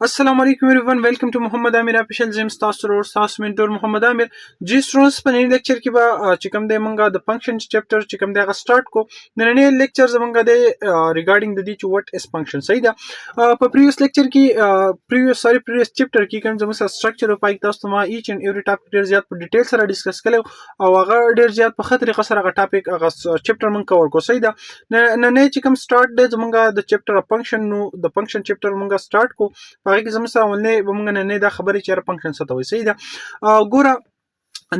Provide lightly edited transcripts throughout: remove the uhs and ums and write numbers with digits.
السلام علیکم everyone، welcome to محمد امیر official. زه یم ستاسو ورور، ستاسو mentor محمد امیر. جی students، په ننني لیکچر کې به چې کوم دی مونږه د فنکشن چپټر چې کوم دی هغه سٹارټ کو. نننی لیکچر زمونږ دی ریګارډینګ د دې چې what is function. صحیح ده. په پریویس لیکچر کې، previous sorry previous chapter کې کوم زموږ سره سټرکچر او پای تاسو ما each and every topic ډیر زیات په ډیټیل سره ډیسکس کړو او هغه ډیر زیات په ښه طریقه سره هغه ټاپک، هغه چپټر مونږ کور کو. صحیح ده. نننی چې کوم سٹارټ دی زمونږ د چپټر فنکشن، نو د فنکشن چپټر مونږ سٹارټ کو. په هغه کې زموږ سره اولنې به مونږ نه دا خبرې چې فنکشن څه ته وایي. صحیح ده. ګوره،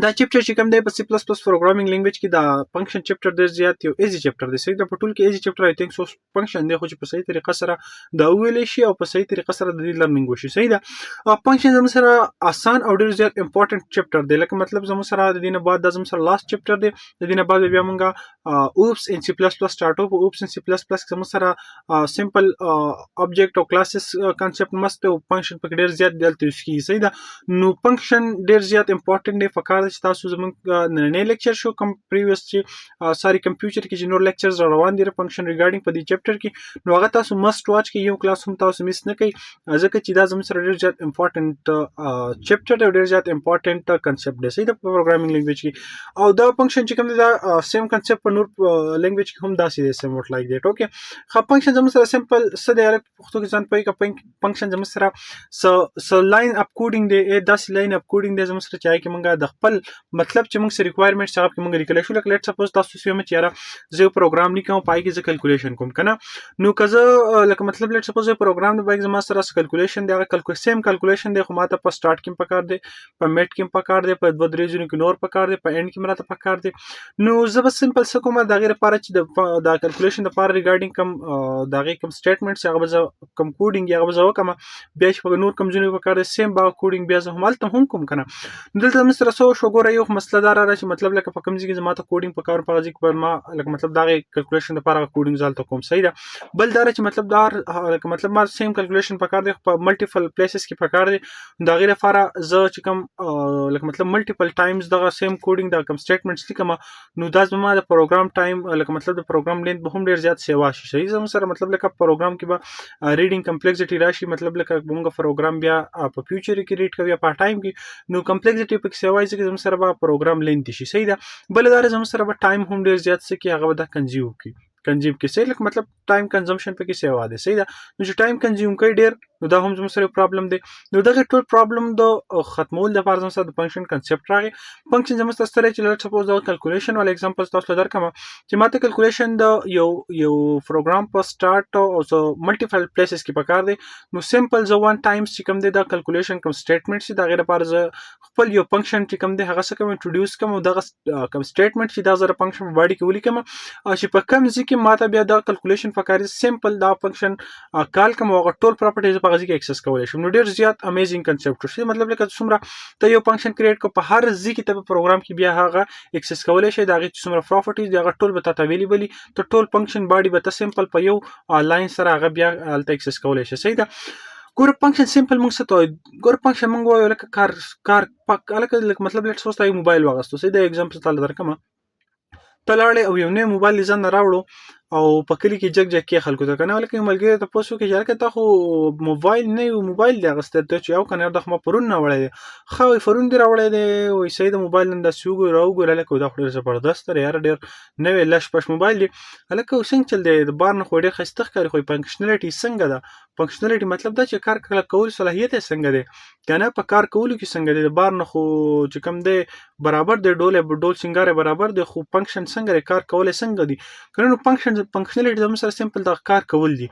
دا چپټر چې کوم دی په C++ programming language کې دا فنکشن چپټر ډیر زیات یو easy چپټر دی. صحیح ده. په ټول کې easy چپټر I think so function دی، خو چې په صحیح طریقه سره دا ویل شي او په صحیح طریقه سره د دې لرنینګ وشي. صحیح ده. فنکشن زموږ سره آسان او ډیر زیات امپورټنت چپټر دی. لکه مطلب زموږ سره د دې نه بعد د زموږ سره لاست چپټر دی. د دې نه بعد بیا مونږ OOPs in C++ start. په OOPs in C++ کې زموږ سره سمپل object او classes concept مست او فنکشن پکې ډیر زیات دلته یوز کیږي. صحیح ده. نو فنکشن ډیر زیات امپورټنت دی. پکار چې تاسو زموږ نننی لیکچر شو کوم پریویس چې ساری کوم فیوچر کې چې نور لیکچرز را روان دي فنکشن ریګارډینګ په دې چپټر کې، نو هغه تاسو must watch کې، یو کلاس هم تاسو miss نه کړئ، ځکه چې دا زموږ سره ډیر زیات امپورټنت چپټر دی او ډیر زیات امپورټنت کنسپټ دی. صحیح ده. په پروګرامینګ لینګویج کې او دا فنکشن چې کوم دی، دا سیم کنسپټ په نور لینګویج کې هم داسې دی، somewhat like that. Okay، خو فنکشن زموږ سره سمپل څه دی؟ پښتو کې ځان پوهیږي. فنکشن زموږ سره څه line of coding دی، داسې line of coding دی زموږ سره چې کې موږ د خپل مطلب چې موږ سره ریکوایرمنټس هغه کې موږ لیکلی شو. لکه let suppose تاسو سویم چې یاره زه یو پروګرام لیکم، پای کې زه کلکولیشن کوم کنه. نو که زه لکه مطلب let suppose یو پروګرام دی، پای کې زما سره کلکولیشن دی، هغه سیم کلکولیشن دی، خو ماته په سٹارټ کې پکار دی، په میډ کې پکار دی، په دوه درې ځایونو کې نور پکار دی، په end کې مراته پکار دی. نو زه به سمپل څه کوم؟ د هغې لپاره چې د کلکولیشن لپاره ریګارډینګ کوم د هغې کوم statements، هغه به زه کوم coding هغه به زه وکړم. بیا چې په نور کوم ځایونو پکار دی، سیم به coding بیا زه هم هلته هم کوم کنه. دلته موږ سره څه وشو؟ ګوره، یو مسله دا راغله چې مطلب لکه په کوم ځای کې زما ته coding پکار، په ځای کې ما لکه مطلب دا کلکولیشن لپاره coding زه هلته کوم. صحیح ده. بل دا چې مطلب دا لکه مطلب ما سیم کلکولیشن پکار دی، په multiple places کې پکار دی. د هغې لپاره زه چې کوم لکه مطلب multiple times دغه سیم coding، دا کوم statements لیکم، نو دا زما د پروګرام ټایم، لکه مطلب د پروګرام length به هم ډیر زیات سیوا شي. صحیح، زموږ سره مطلب لکه پروګرام کې به reading complexity راشي. مطلب لکه موږ پروګرام بیا په future کې read کوي، په ټایم کې، نو complexity پکې سیوا چې زموږ سره به پروګرام length شي. صحیح ده. بل دا زموږ سره به ټایم هم ډیر زیات سي کې هغه به دا consume کې. صحیح، لکه مطلب ټایم consumption پکې سیوا دی. صحیح ده. نو چې ټایم consume کوي ډیر، نو دا هم زموږ سره problem دی. نو دغه ټول problem د ختمول لپاره زموږ سره د فنکشن کنسپټ راغی. فنکشن زموږ سره سره چې let suppose دا کلکولیشن والا example تاسو له درکم چې ماته کلکولیشن د یو یو پروګرام په سٹارټ او so multiple places کې پکار دی، نو سمپل زه one times چې کوم دی دا کلکولیشن کوم statement چې دا غیر لپاره زه خپل یو فنکشن چې کوم دی هغه څه کوم introduce کوم او دغه کوم statement چې دا زره فنکشن په باډي کې ولیکم او چې په کوم ځای کې ماته بیا دا کلکولیشن پکار دی، سمپل دا فنکشن call کوم او هغه ټول properties په غزي کې access کولای شم. نو ډیر زیات امیزینګ کنسپټ شو. مطلب لکه څومره ته یو فنکشن create کو، په هر ځای کې ته په پروګرام کې بیا هغه access کولای شي. دا هغه څومره properties دی، هغه ټول به تاته available، ته ټول فنکشن باډي به ته سمپل په یو لاین سره هغه بیا هلته access کولای شي. صحیح ده. ګوره، فنکشن سمپل موږ څه ته وایو؟ ګوره، فنکشن موږ وایو لکه کار پک لکه مطلب let suppose تا یو موبایل واغستو. صحیح ده. example ته درکم، ته لاړې او یو نوی موبایل دې ځان نه راوړو او په کلي کې جګ جګ کې خلکو ته کنه. لکه یو ملګری ته پوس وکړي چې هلکه تا خو موبایل نه یو موبایل دی اخیستی؟ ته چې یو کنه، دا خو ما پرون نه وړی دی. ښه، وایي پرون دې راوړی دی؟ وایي صحیح ده. موبایل نن داسې وګوره راوګوره، هلکه دا خو ډېر زبردست دی یاره، ډېر نوی لش پش موبایل دی. هلکه څنګه چل دی؟ د بار نه خو ډېر ښایسته ښکاري، خو functionality څنګه ده؟ functionality مطلب دا چې کار کله کول صلاحیت یې څنګه دی کنه، په کار کولو کې څنګه دی؟ د بار نه خو چې کوم دی برابر دی، ډول ډول سنګار برابر دی، خو فنکشن څنګه دی، کار کولای څنګه دی کنه؟ نو functionality زموږ سره سمپل دغه کار کول دي.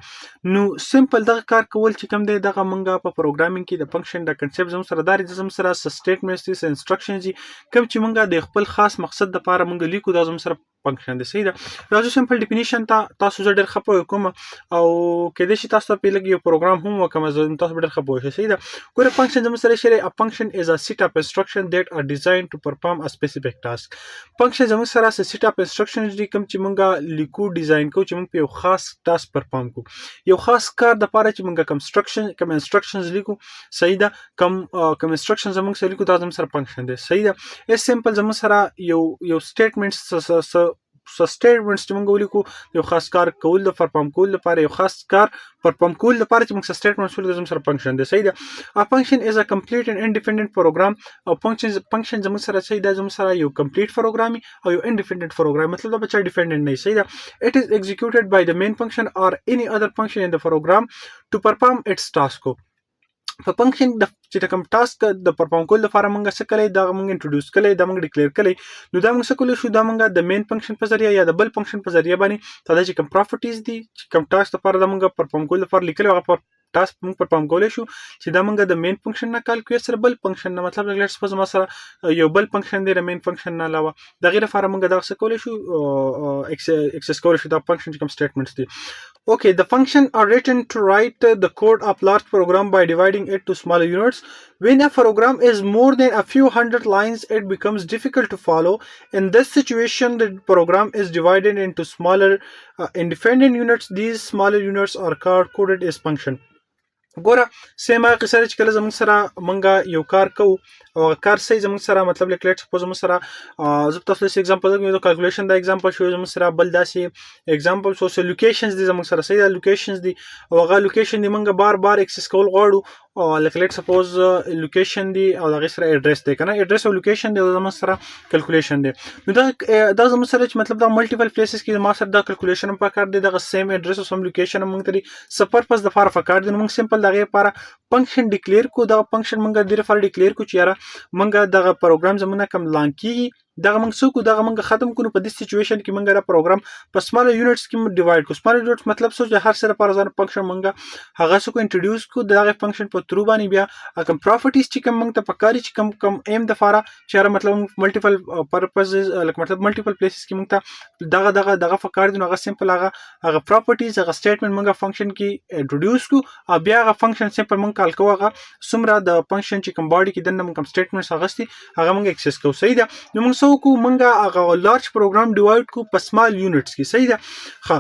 نو سمپل دغه کار کول چې کوم دی، دغه مونږه په پروګرامینګ کې د فنکشن د کنسپټ زموږ سره داري. زموږ سره statements دي، instructions دي، کوم چې مونږه د خپل خاص مقصد لپاره مونږ لیکو، دا زموږ سره فنکشن دی. صحیح ده. راځو سمپل definition ته. تاسو زه ډېر ښه پوه کوم او کېدای شي تاسو ته په لږ یو پروګرام هم وکم، زه تاسو ډېر ښه پوه شئ. صحیح ده. ګوره، فنکشن زموږ سره شری، a function is a set of instruction that are designed to perform a specific task. Function زموږ سره set of instructions دي، کوم چې مونږه لیکو، ډیزاین کو چې مونږ په یو خاص task perform کو، یو خاص کار د پاره چې مونږ کوم instruction، کوم instructions لیکو. صحیح ده. کوم instructions زموږ سره لیکو، دا زموږ سره فنکشن دی. صحیح ده. اس سمپل زموږ سره یو یو statements Statements چې موږ ولیکو، یو خاص کار کول د پرفارم کول لپاره، یو خاص کار پرفارم کول لپاره چې موږ statements ولیکو، زموږ سره function دی، صحیح ده. A function is a complete and independent program. او function زموږ سره، صحیح ده، زموږ سره یو complete program او یو independent program، مطلب دا په چا dependent نه، صحیح ده. It is executed by the main function or any other function in the program to perform its task. په function د چې کوم task د perform کول لپاره موږ څه کړی، دا موږ introduce کړی، دا موږ declare کړی، نو دا موږ څه کولی شو؟ دا موږ د main function په ذریعہ یا د بل function په ذریعہ باندې دا چې کوم properties دي، چې کوم task لپاره دا موږ perform کول لپاره لیکل، هغه task موږ perform کولی شو چې دا موږ د main function نه call کوو سره بل function نه. مطلب let's suppose ما سره یو بل function دی د main function نه علاوه، د غیر لپاره موږ دا څه کولی شو؟ Access کولی شو دا function چې کوم statements دي. Okay, the function are written to write the code of large program by dividing it to smaller units. When a program is more than a few hundred lines, it becomes difficult to follow. In this situation, the program is divided into smaller independent units. These smaller units are called coded as function. ګوره، same هغه قصه چې کله زموږ سره مونږه یو کار کوو او هغه کار صحیح زموږ سره، مطلب لکه let's suppose زموږ سره، زه تاسو له example درکړم، یو calculation دا example شو زموږ سره، بل داسې example شو، سو locations دي زموږ سره، صحیح ده، locations دي او هغه location دي مونږ بار بار access کول غواړو. او لکه let's suppose location دی او هغه سره ادرس دی کنه، ادرس او location دی، زموږ سره calculation دی. نو دا زموږ سره چې مطلب دا multiple places کې ما سره دا calculation هم پکار دی، دغه same address او same location مونږ ته څه purpose د لپاره پکار دی. نو مونږ simple دغه لپاره function declare کو. دغه function مونږ د دې لپاره declare کو چې یاره مونږ دغه پروګرام زمونږ کم long کیږي، دغه موږ څه کو؟ دغه موږ ختم کړو. په دې situation کې موږ دا پروګرام په small units کې divide کو. Small units مطلب څه؟ چې هر سره پر ځان function موږ هغه څه کو؟ Introduce کو. دغه function په through باندې بیا کوم properties چې کوم موږ ته پکاري، چې کوم کوم aim د فاره چې هر مطلب multiple purposes، لکه مطلب multiple places کې موږ ته دغه دغه دغه پکار دي، نو هغه simple هغه هغه properties، هغه statement موږ function کې introduce کو او بیا هغه function simple موږ call کو. هغه څومره د function چې کوم body کې دنه موږ کوم statements اغستی، هغه موږ access کو، صحیح ده. نو موږ څه کو؟ موږ هغه large program divide کو په small units کې، صحیح ده. ښه،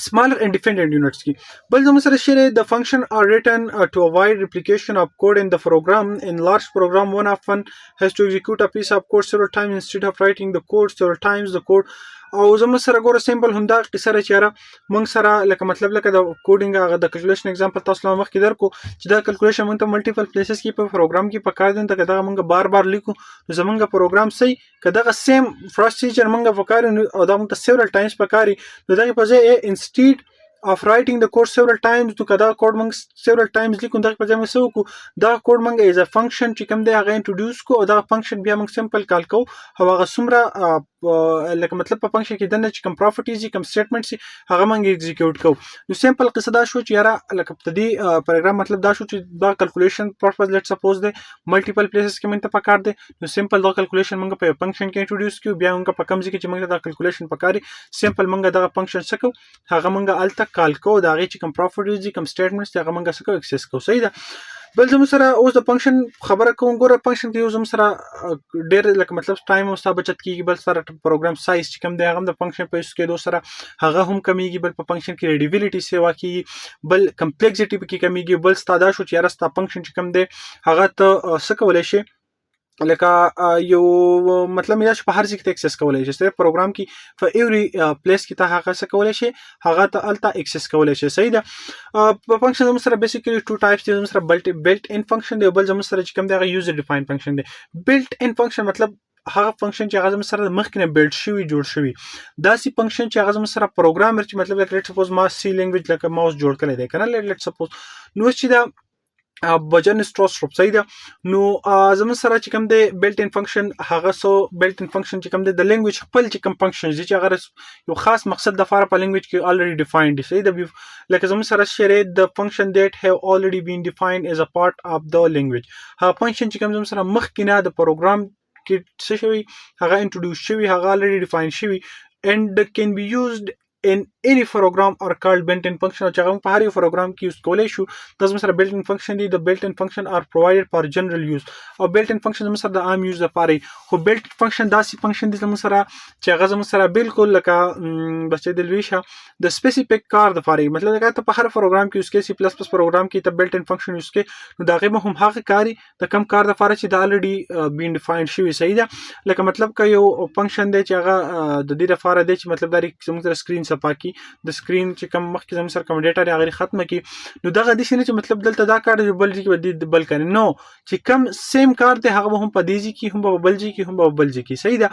smaller independent units کی. بل زموږ سره شی، the function are written to avoid replication of code in the program. In large program, one often has to execute a piece of code several times instead of writing the code several times. The code او زموږ سره ګوره، simple همدا قصه را چې یاره موږ سره لکه مطلب لکه د coding هغه د calculation example تاسو له مخکې درکو چې دا calculation موږ ته multiple places کې په پروګرام کې پکار دي، ته دغه موږ بار بار لیکو، نو زمونږ پروګرام صحیح که دغه same procedure موږ پکار او دا موږ ته several times پکاري، نو دغه په ځای instead of writing the code several times، نو که دا کوډ موږ several times لیکو، دغه په ځای موږ څه وکړو؟ دا کوډ موږ as a function چې کوم دی هغه introduce کو او دا function بیا موږ simple call کو او هغه څومره لکه مطلب په function کې دننه چې کوم properties، کوم statements، هغه موږ execute کو. نو simple قصه دا شو چې یاره لکه په دې پروګرام مطلب دا شو چې دا calculation purpose let's suppose دی multiple places کې موږ ته پکار دی، نو simple دا calculation موږ په function کې introduce کیو. بیا موږ په کوم ځای کې چې موږ دا calculation پکاري، simple موږ دغه function څه کو؟ هغه موږ الته call کو. دا هغه چې کوم properties دي، کوم statements دي، هغه موږ څه کو؟ Access کو، صحیح ده. بل زموږ سره اوس د function خبره کوم. ګوره، function کې یو زموږ سره ډېر لکه مطلب time او ستا بچت کیږي، بل سره پروګرام size چې کوم دی هغه هم د function په use کېدو سره هغه هم کمیږي، بل په function کې readability سیوا کیږي، بل complexity پکې کمیږي، بل ستا دا شو چې یاره ستا function چې کوم دی هغه ته څه کولی شي؟ لکه یو مطلب دا چې په هر ځای کې access کولای شي، صرف پروګرام کې په every place کې ته هغه څه کولای شي؟ هغه ته الته access کولای شي، صحیح ده. په function زموږ سره basically two types دي. زموږ سره built in function دی، بل زموږ سره چې کوم دی هغه user defined function دی. Built in function مطلب هغه function چې هغه زموږ سره مخکې نه build شوی، جوړ شوی، داسې function چې هغه زموږ سره programmer چې مطلب لکه let's suppose ما C language لکه ماوس جوړ کړی دی کنه، let's suppose، نو چې دا بجن ستروستروپ، صحیح ده. نو زموږ سره چې کوم دی built in function، هغه سو built in function چې کوم دی د language خپل چې کوم function دي چې هغه یو خاص مقصد د لپاره په language کې already defined دي، صحیح ده. لکه زموږ سره شری the function that have already been defined as a part of the language، هغه function چې کوم زموږ سره مخکې نه د پروګرام کې څه شوی، هغه introduce شوی، هغه already defined شوی and can be used in any program are called built-in function، چې هغه په هر یو پروګرام کې یوز کولی شو. دا زموږ سره built-in function دي. د built-in function are provided for general use، او built-in function زموږ سره د عام use لپاره. خو built-in function داسې function دي زموږ سره چې هغه زموږ سره بالکل لکه بس چې د لوی شه د specific کار لپاره. مطلب لکه ته په هر پروګرام کې یوز کې، C++ پروګرام کې ته built-in function یوز کې، نو دا هغه هم هغه کاری د کم کار لپاره چې د already been defined شوی، صحیح ده. لکه مطلب که یو function دی چې هغه د دې لپاره دی چې مطلب دا زموږ سره screen صفا کی، د screen چې کوم مخکې زموږ سره کوم data هغه ختمه کی، نو دغه داسې نه چې مطلب دلته دا کار دی، بل ځای کې بل کار نو چې کم same کار دی، هغه هم په دې ځای کې، هم په بل ځای کې، هم په بل ځای کې، صحیح ده.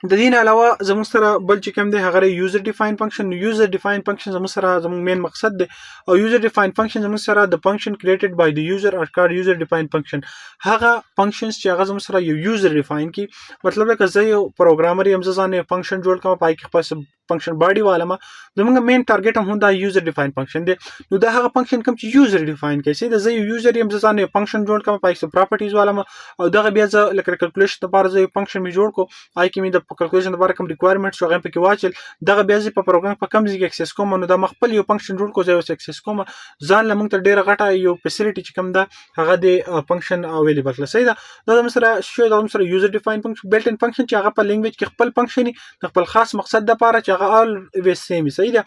د دې نه علاوه زموږ سره بل چې کوم دی هغه user define function. User define function زموږ سره زموږ main مقصد دی، او user define function زموږ سره د function created by the user are called user define function. هغه functions چې هغه زموږ سره یو user define کی. مطلب لکه زه یو programmer یم، زه ځان یو function جوړ کوم، پای کې خپل function body والم. زموږ main target هم دا user define function دی. نو دا هغه function کوم چې user define کوي چې زه یو user یم، زه ځان یو function جوړ کوم، پای کې properties والم، او دغه بیا زه لکه calculation لپاره زه یو function می جوړ کو، آی کې می د calculation لپاره کوم requirements هغه پکې واچل. دغه بیا زه په پروګرام په کم ځای کې access کوم، نو دا مخپل یو function جوړ کو، زه اوس access کوم ځان له. موږ ته ډیره غټه یو facility چې کوم ده هغه د function available کړل، صحیح ده. دا زموږ سره شو، دا زموږ سره user define function، built in function چې هغه په language کې خپل function د خپل خاص مقصد لپاره چې هغه always same، صحیح ده.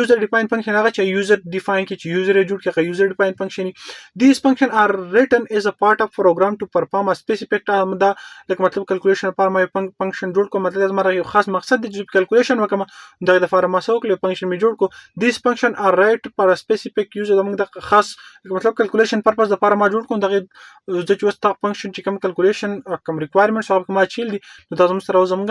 User define function هغه چې user define کې، چې user جوړ کې، هغه user define function. These function are written as a part of program to perform a specific task. دا لکه مطلب calculation لپاره ما یو function جوړ کو، مطلب زما یو خاص مقصد دی چې calculation وکم، دا د لپاره ما څه وکړ، function می جوړ کو. These function are write for a specific use. زموږ د خاص مطلب calculation purpose لپاره ما جوړ کو. دغه د چې اوس تا function چې کوم calculation کوم requirements او کوم چیل دي، نو دا زموږ سره زموږ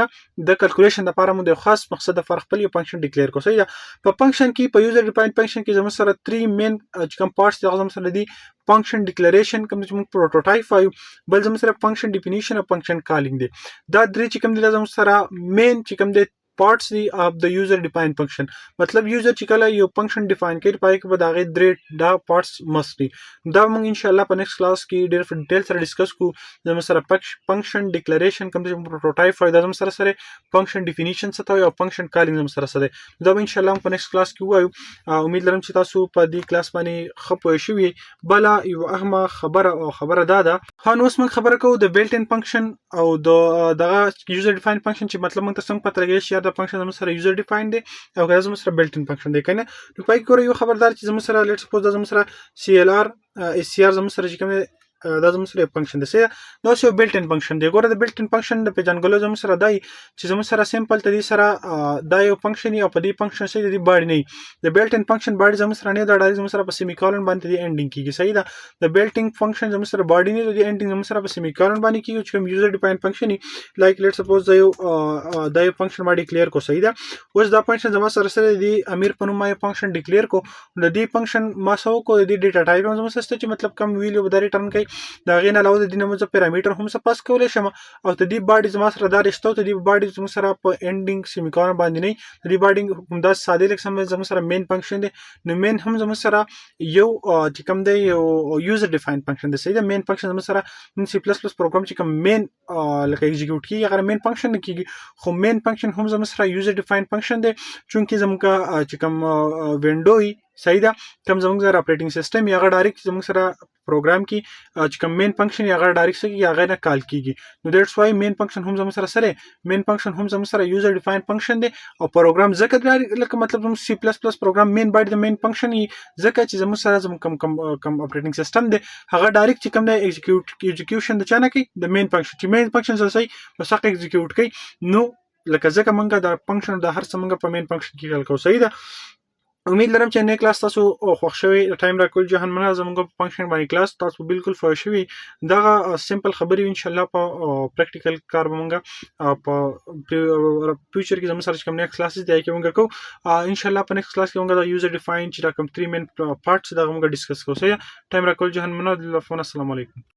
د calculation لپاره مو د خاص مقصد لپاره خپل یو function declare کو، صحیح ده. په function کې، په user define function کې زموږ سره 3 main چې کوم parts دي، زموږ سره دي function declaration کوم چې موږ prototype وایو، بل زموږ سره function definition او function calling دي. دا درې چې کوم دي زموږ سره main چې کوم دي parts دي of the user define function. مطلب user چې کله یو function define کوي، پای کې به دا غي درې دا parts must دي. دا موږ ان شاء الله په next class کې ډېر په detail سره discuss کو. زموږ سره function declaration کوم چې prototype وایي، دا زموږ سره سره function definition څه ته وایي او function calling زموږ سره سره، دا به ان شاء الله په next class کې وایو. امید لرم چې تاسو په دې کلاس باندې ښه پوه شوي. بله یو اهمه خبره او خبره دا ده، ها، نو اوس موږ خبره کوو د built in function او د دغه user define function، چې مطلب موږ ته څنګه پته لګي چې دا function زموږ سره user define دی او که زموږ سره built in function دی کنه. نو پای کې ګوره یو خبردار چې زموږ سره let suppose دا زموږ سره CLR SCR زموږ سره چې کوم دا زموږ سره یو function دی، صحیح، دا یو built in function دی. ګوره د built in function د پیژندګلو زموږ سره دی چې زموږ سره simple ته دې سره دا یو function او په دې function سره د body نه، د built in function body زموږ سره نه، دا direct زموږ سره په semicolon باندې دی ending کیږي، صحیح ده. د built in function زموږ سره body نه، د ending زموږ سره په semicolon باندې کیږي چې کوم user define function، like let suppose دا یو function ما declare کو، صحیح ده. اوس دا function زما سره سره دی امیر په نوم ما یو function declare کو. د دې function ما سو کو د دې data type زموږ سره چې مطلب کم value به return کوي. دا غي نه علاوه د دې نه زه parameter هم څه pass کولی شم، او د دې body زما سره دا رشته، ته دې body زموږ سره په ending semicolon باندې نه، د دې body هم دا ساده لکه سم زموږ سره main function دی. نو main هم زموږ سره یو چې کوم دی یو user define function دی، صحیح ده. Main function زموږ سره C++ پروګرام چې کوم main لکه execute کیږي، هغه main function نه کیږي، خو main function هم زموږ سره user define function دی، چونکه زموږ چې کوم window، صحیح ده، کوم زموږ سره operating system یا هغه direct زموږ سره پروګرام کې چې کوم main function یا هغه direct سره هغه نه call کیږي. نو that's why main function هم زموږ سره سره main function هم زموږ سره user define function دی. او پروګرام ځکه لکه مطلب زموږ C++ پروګرام main body د main function ځکه چې زموږ سره زموږ کم کم کم operating system دی، هغه direct چې کوم دی execution د چانه کوي، د main function، چې main function سره صحیح بس هغه execute کوي. نو لکه ځکه مونږ دا function د هر څه مونږ په main function کې call کوو، صحیح ده. امید لرم چې نه کلاس تاسو خوښ شوی. ټایم راکول جهان مننه. زموږ په function باندې کلاس تاسو بالکل فوه شوی. دغه simple خبرې ان شاء الله په practical کار به مونږ په future کې زموږ سره کوم next classes دی کې مونږ کو. ان شاء الله په next class کې مونږ د user define چې دا کوم 3 main parts دا مونږ discuss کوو، صحیح. ټایم راکول جهان مننه. السلام علیکم.